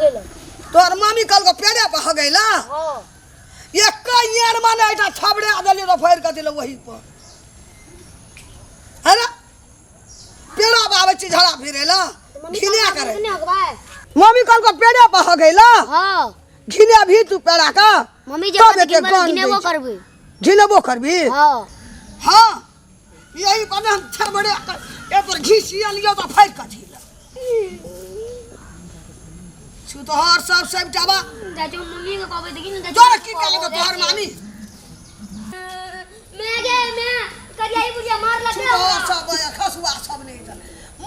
हगेला। तोहर मामी कहलको पेड़े पर हगैला? हाँ। एक यार माने एकटा थबड़े देलियै तऽ फाड़ि कऽ देलै वही पर। है ना? पेड़ा पर आबै छी झड़ा फिरै ला। मम्मी घिना कहलको करे। नहि हगबै। मम्मी कहलको पेड़े पर हगैला? हाँ। घिने भी तू पेड़ा का? मम्मी जे तब कहतै एते घिनबै गन घिनेबो दै छै। करबै। घिनेबो करबी? हाँ। हाँ। यही पर हम थबड़े एक पर घिसिया लियो तऽ फाड़ि कऽ झील। छुतहर सब सब टाबा। चाचू मम्मी के कहबै देखी ने चाचू। तोरा की कहलको तोहर मामी? मैं गे मैं करियाई बुढ़िया मार लगे। छुतहर सब खसुआ सब नहीं था।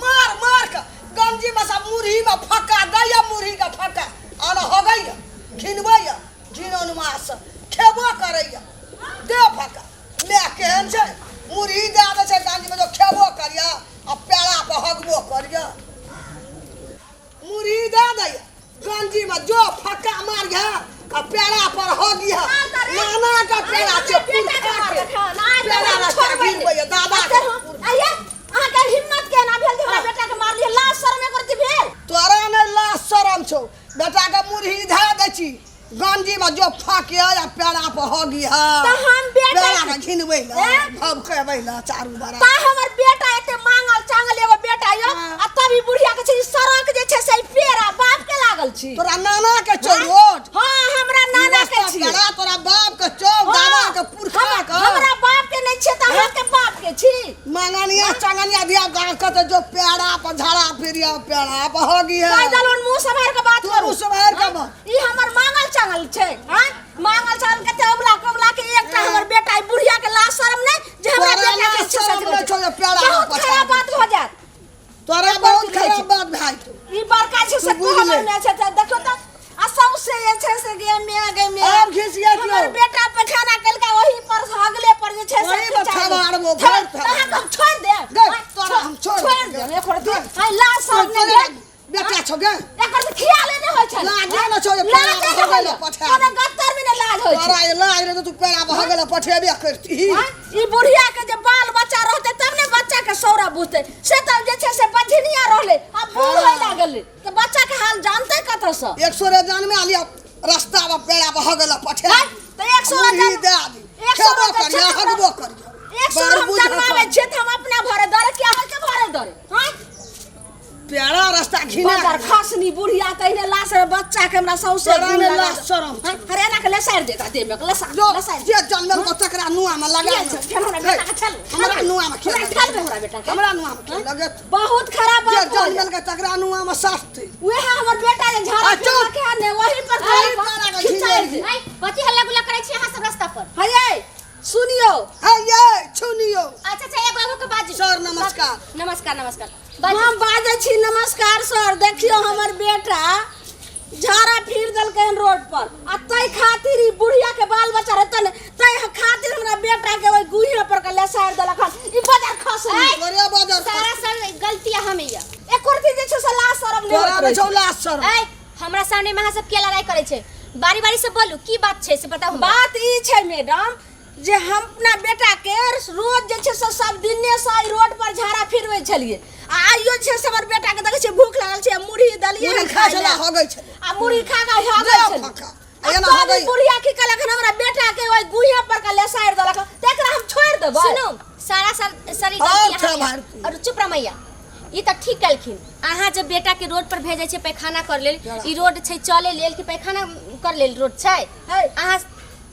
मार मार के गंजी में सब मुरही में फक्का दैया मुरही का फक्का आना हो गई घिनबैया घिनौन मास खेबो करैया दे फक्का। ले केहन छै मुरही दए दै छै गंजी में जो खेबो करिया आ पेड़ा पर हगबो करिया। मुरही दए दैया गंजी में जो फक्का मारिया आ पेड़ा पर हगिया। नाना का पेड़ा छै पुरखा के पेड़ा रास्ता घिनबैया दादा के। अहाँके हिम्मत केना भेल जे हमरा बेटा के मारलियै? लाज शरम एकर की भेल? तोरा नहि लाज शरम छौ? बेटा के मुरही धए दै छी गंजी में जो फाके आ पेड़ा पर हगिया। तऽ हम बेटा पेड़ा के घिनबै ला हैं? भभकेबै ला चारू बरा। ता हमर बेटा एते मांगल चांगल एगो बेटा यो हाँ। आ तब ई बुढ़िया के छै ई सड़क जे छै से ई पेड़ा बाप के लागल छी। तोरा नाना के छौ रोड? हाँ हमरा नाना के छी। पेड़ा तोरा बाप के छौ, हाँ। दादा के पुरखा के। हमरा बाप के नहीं छै तऽ अहाँ के बाप के छी। मांगनिया चांगनिया धिया पुता के कहतै जो पेड़ा पर झाड़ा फिरिया पेड़ा पर हगिया। पैदल उन मुंह सम्हार के बात तू करू। मुंह सम्हार के बात। ई हमर मांगल चांगल छै। हाँ मांगल चांगल के अबला कबला के एकटा हमर बेटा ई बुढ़िया के लाज शरम नहीं जे हमरा तोरा बेटा के लाज छै शरम नहीं छौ जे पेड़ा बहुत पर खराब बात हो जात। तोरा एक बहुत बात कहै खराब छी। बात भए गेल। ई बड़का छै से तू बुझ हमर ले। में छै तऽ देखियौ तऽ आ सबसे जे छै से गे मे गे मे। आब घिसिया दियौ। हमर बेटा पैखाना केलका ओही पर हगले पर जे छै से ओही पर खिचा गेल। थबाड़बो, थबाड़, भरि थबाड़। अहाँके हम छोड़ि देब। गै, आँय, तोरा हम छोड़ि छोड़ि देब। देब, एक रत्ती। गै। आँय, लाज शरम नहि तोरा भेल। बेटा छौ गे। एकर तऽ खियाले नहि होइ छै। लाजे नहि छौ जे लाजे पेड़ा नहि भऽ गेलै होइए। पठा। कोनो गत्तर मे नहि लाज होइ छै। तोरा ये लाज रहतौ तू पेड़ा भऽ गेलै पठेबे करतीही। आँय, ई बुढ़िया के जे बाल बच्चा रहतै तब ने बच्चा के सौरा बुझतै। से तऽ जे छै से बझनिया रहलै आ बूढ़ हाँ। होय लागलै तऽ बच्चा के हाल जानतै कतऽसँ? एक सौ रे जानमे आलिया रास्ता पर पेड़ा भऽ गेलै पठा। आँय, तऽ एक सौ मुरही जन- दए दी। एक सौ खेबो जन करिया, छै हगबो करिया। एक सौ बार हम बुझ जनमाबै हक। छियै तऽ हम अपना भरे दरे किया होइ छै भरे दरे? आँय? पेड़ा रास्ता घिना बजार खसनी बुढ़िया तहिने लाश रे बच्चा के हमरा सौंसे तोरा गुण ने लगा लाज शरम छौ। हँ, अरे एना के लेसारि देता देह में, लेसा- जो लेसारि जे जनमल को तकरा नुआ में लगा किया छै? चल हमरा बेटा के चल। हमरा नुआ में खेल हमरा ठेलबे हमरा बेटा के। हमरा नुआ में खेल लगे। बहुत खराब जे बात हो जनमल के तकरा नुआ में सस्ते। वएह हमर बेटा जे झाड़ा आ, चुप। फेंकलकै हन ने, वही पर वही धरि पर आके खिंचाइ घिने दे। आइ, कथी हल्ला गुल्ला करै छी अहाँ सब रास्ता पर? हयै, सुनियौ। हयै, सुनियौ। अच्छा, अच्छा, एगो एगो के बाजू। सर, नमस्कार। नमस्कार, नमस्कार। बाजू। हम बाजै छी नमस्कार सर। देखियौ हमर बेटा झाड़ा फिर देलकै हन रोड पर आ तै खातिर ई बुढ़िया के बाल बच्चा रहतै ने तै खातिर हमरा बेटा के ओहि गुहिया पर के लेसारि देलक हन। ई बाजार खसली। ऐ, तोरे बाजार सारा खसली। सब गलती अहाँ में यऽ। एको रत्ती जे छै से लाज शरम नहि तोरा होइत में रहै छौ छै। लाज शरम। ऐ, हमरा सामने में अहाँ सब किया लड़ाई करै छै? बारी बारी से बोलू की बात छै से बताउ हमरा। बात ई छै मैडम जे हम अपना बेटा के रोज जे छै से सब दिने से एहि रोड पर झाड़ा फिरबै छलियै आ आइयो जे छै से हमर बेटा के देखै छियै भूख लागल छै, मुरही देलियै मुरही हन खाइ खाइ छलै, लए। हगै छलै। आ मुरही खा कऽ हगै दे छलै। फक्का। आ एना तब हगै। ई बुढ़िया की केलक हन हमरा बेटा के ओहि गुहिया पर के लेसारि देलक हन, तऽ एकरा हम छोड़ि देबै? सुनू, सारा शरीर और गलती छै अहाँ भाई। और चुप रमैया, ई तऽ ठीक केलखिन। अहाँ जे बेटा के रोड पर भेजै छै पैखाना कर लेल, ई रोड छै चले लेल कि पैखाना कर लेल रोड छै? है। अहाँ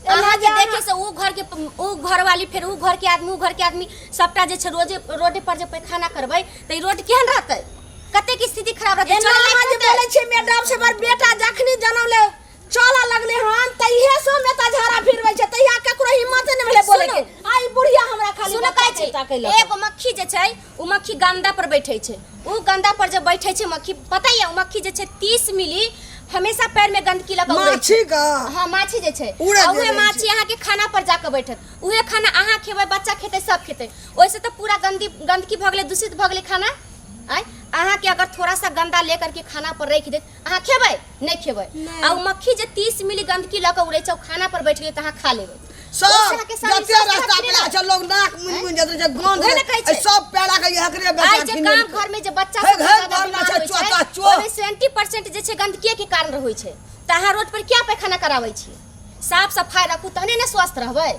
एना जे जे देखे से ऊ घर के ऊ घर वाली फेर ऊ घर के आदमी ऊ घर के आदमी सबटा जे छै रोजे रोडे पर जे पैखाना करबै तऽ ई रोड केहन रहतै? कतेक स्थिति खराब रहतै? एना चलै लायक अहाँ जे रहतै? बोलै छियै मैडम से हमर बेटा जखनी जनमलै चलऽ लगलै हन तहिये से हम एतऽ झाड़ा फिरबै छै, तहिया ककरो हिम्मत नहि भेलै बोलै के। सुनू। आ ई बुढ़िया हमरा खाली सुनू, बच्चा कहै के छी, ताकै लए। एगो मक्खी जे छै उ मक्खी गंदा पर बैठै छै। उ गंदा पर जे बैठै छै मक्खी, पता ये उ मक्खी जे छै 30 मिली हमेशा पैर में गंदगी लगा उड़ै छै। माछी का? हाँ, माछी जे छै। उड़ै आ जे उहे रहै माछी छै। अहाँ के खाना पर जाके बैठत, उहे खाना अहाँ खेबै, बच्चा खेतै, सब खेतै। ओहिसे तऽ पूरा गंदगी भऽ गेलै, दूषित भऽ गेलै खाना। आँय, अहाँ के अगर थोड़ा सा गंदा लेकर के खाना पर रखि देत, अहाँ खेबै? नहि खेबै। नहि। आ उ मक्खी जे 30 मिली गंदगी लऽ कऽ उड़ै छै, उ खाना पर बैठ गेलै तऽ अहाँ खा लेबै। सब ओहिसँ अहाँके शरीर जते स्वस्थ रास्ता रहत कि पेड़ा नहि? छै लोग नाक मुनि मुनि जाइत रहै छै, गंध ओहे ने कहै छै। एहि सब पेड़ा के एकरे बेटा आइ जे घिनेलकै। गाम घर में जे बच्चा हे सब घर ज्यादा घर ना बीमार छै, होइ छै, चोता चोर। ओहिमे 70% जे छै गंदगीए के कारण होइ छै। तऽ अहाँ रोड पर किया पैखाना कराबै छी? साफ सफाइ राखू तहने ने स्वस्थ रहबै।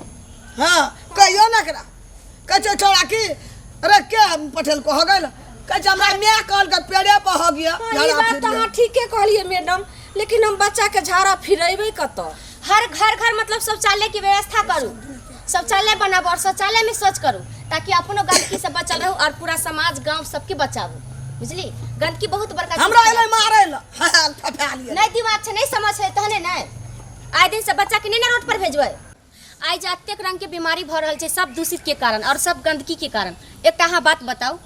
हाँ, कहियो ना एकरा कहै छै छोड़ा की अरे के पटेल को हो गेल, कहै छै हमरा माय कहलकै पेड़े पर हो गया। हाँ, ई बात तऽ अहाँ ठीके कहलियै मैडम, लेकिन हम बच्चाके झाड़ा फिरेबै कतऽ? हर घर घर मतलब शौचालय के व्यवस्था करू, शौचालय बनाबू और शौचालय में शौच करू, ताकि अपनो गंदगी से बचल रहू और पूरा समाज गांव सबके बचाबू। बुझली? गंदगी बहुत बड़का चीज हमरा छै। एलै मारै लए, हाल फफा लिअ। नहि दिमाग छै, नहि समझ छै तहने नहि। आइ दिन से बच्चा के नहि ने रोड पर भेजबै। आइ जे एतेक रंग के बीमारी भऽ रहल छै सब दूषित के कारण और सब गंदगी के कारण। एकटा अहाँ बात बताउ,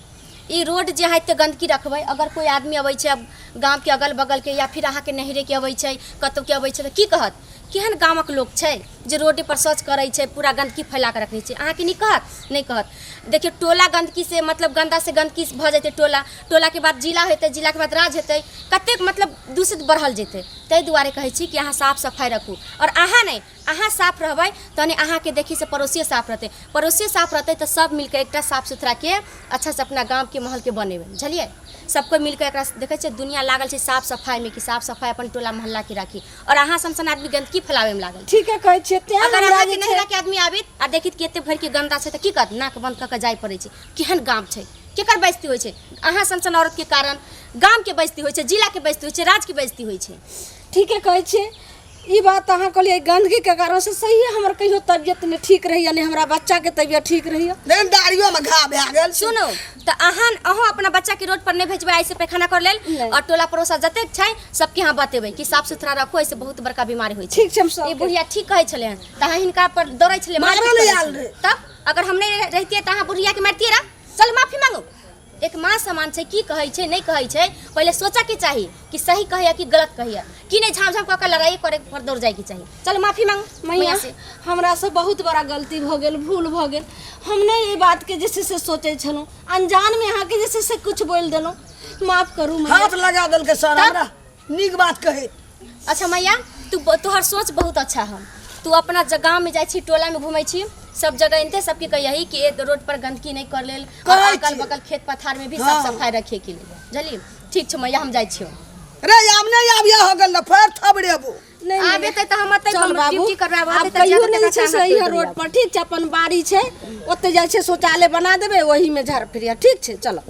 ई रोड जे है एते गंदगी रखबै, अगर कोई आदमी अबै छै गाम के अगल बगल के या फिर अहाँके नैहरे के अबै छै, कतौ के अबै छै, तऽ की कहत? केहन गामक लोक छै जे रोडे पर शौच करै छै, पूरा गंदगी फैला कऽ रखने छै। अहाँके नहि कहत? नहि कहत। देखियौ टोला गंदगी से मतलब गन्दा से गंदगी भऽ जेतै टोला, टोलाके बाद जिला हेतै, जिलाके बाद राज्य हेतै, कतेक मतलब दूषित बढ़ल जेतै। ताहि दुआरे कहै छी कि अहाँ साफ सफाइ रखू। आओर अहाँ नहि, अहाँ साफ रहबै तहने अहाँके देखी से पड़ोसिए साफ रहतै, पड़ोसिए साफ रहतै तऽ सब मिलके एकटा साफ सुथराके अच्छा से अपना गामके माहौलके बनेबै। बुझलियै? सब कोइ मिलके एकरा देखै छियै दुनिया लागल छै साफ सफाइमे कि साफ सफाइ अपन टोला मोहल्लाके राखी, और अहाँ सन सन आदमी गंदगी फैलावे में लागल। ठीके कहै छियै। तें अगर हमरा अहाँ के जे छै नहिरा के आदमी आबित आ देखित कि एते भरि के गंदा छै तऽ की कहत? नाक बंद कऽ के जाय पड़ै छै। केहन गाम छै, केकर बेइज्जती होइ छै? अहाँ सन सन औरत के कारण गाम के बेइज्जती होइ छै, जिला के बेइज्जती होइ छै, राज्य के बेइज्जती होइ छै। ठीके कहै छियै। ई बात अहाँ कहलियै गंदगी के कारण से सही है। हमर कहियो तबियत नहि ठीक रहैया, नहि हमरा बच्चा के तबियत ठीक रहैया। लेकिन दाढ़ियो में घाव भए गेल। सुनू तऽ अहाँ अहूँ अपना बच्चा के रोड पर नहि भेजबै ऐसे पैखाना कर लेल। नहि। और टोला पड़ोसा जतेक छै सबके अहाँ बतेबै कि साफ सुथरा रखू, ऐसे बहुत बड़का बीमारी होइ छै। ठीक छै, हम सब ई बुढ़िया ठीक कहै छलै हन तऽ अहाँ हिनका पर दौड़ै छलै, मारऽ मारपीट लए करै आयल छलै। रहै। तब अगर हम नहि रहितियै तऽ अहाँ बुढ़िया के मारतियै रह। चल माफी मांगू। एक माँ समान छै, की कहै छै नहि कहै छै पहिले सोचऽ के चाही कि सही कहैया कि गलत कहैया कि नहि। झाम झाम कऽ के लड़ाई करे पर दौड़ जाय के चाही। चल माफी मांगू मैया मैया से। हमरा से बहुत बड़ा गलती भऽ गेल, भूल भऽ गेल। हम नहि एहि बातके जे छै से सोचै छलहुँ, अनजानमे अहाँके जे छै से किछु बोलि देलहुँ, माफ करू मैया। हाथ लगा देलकै सर हमरा नीक बात कहै। अच्छा मैया, तू तोहर सोच बहुत अच्छा है। तू अपना गाँव में जाइ छी, टोला में घूमै छी, सब जगह एनते सबके कहियही कि एक रोड पर गंदगी नहीं कर लेल और कहै अगल छियै। बगल खेत पथार में भी हाँ। साफ सफाई रखे के लिए। बुझलियै? ठीक छै मैया, हम जाइ छियौ। रे आब नहि आबिया हो गेल ने, फेर थबड़ेबो। नहि आब एतै तऽ हम एतै चल बाबू, ड्यूटी करबाबऽ आब एतै तऽ कहियो जाकऽ नहि छै तकरा से हाथ इहे तोड़ि रोड देबै। पर। ठीक छै, अपन बाड़ी छै ओते जाइ छै, शौचालय बना देबै, ओहीमे झाड़ फिरिया। ठीक छै, चलो।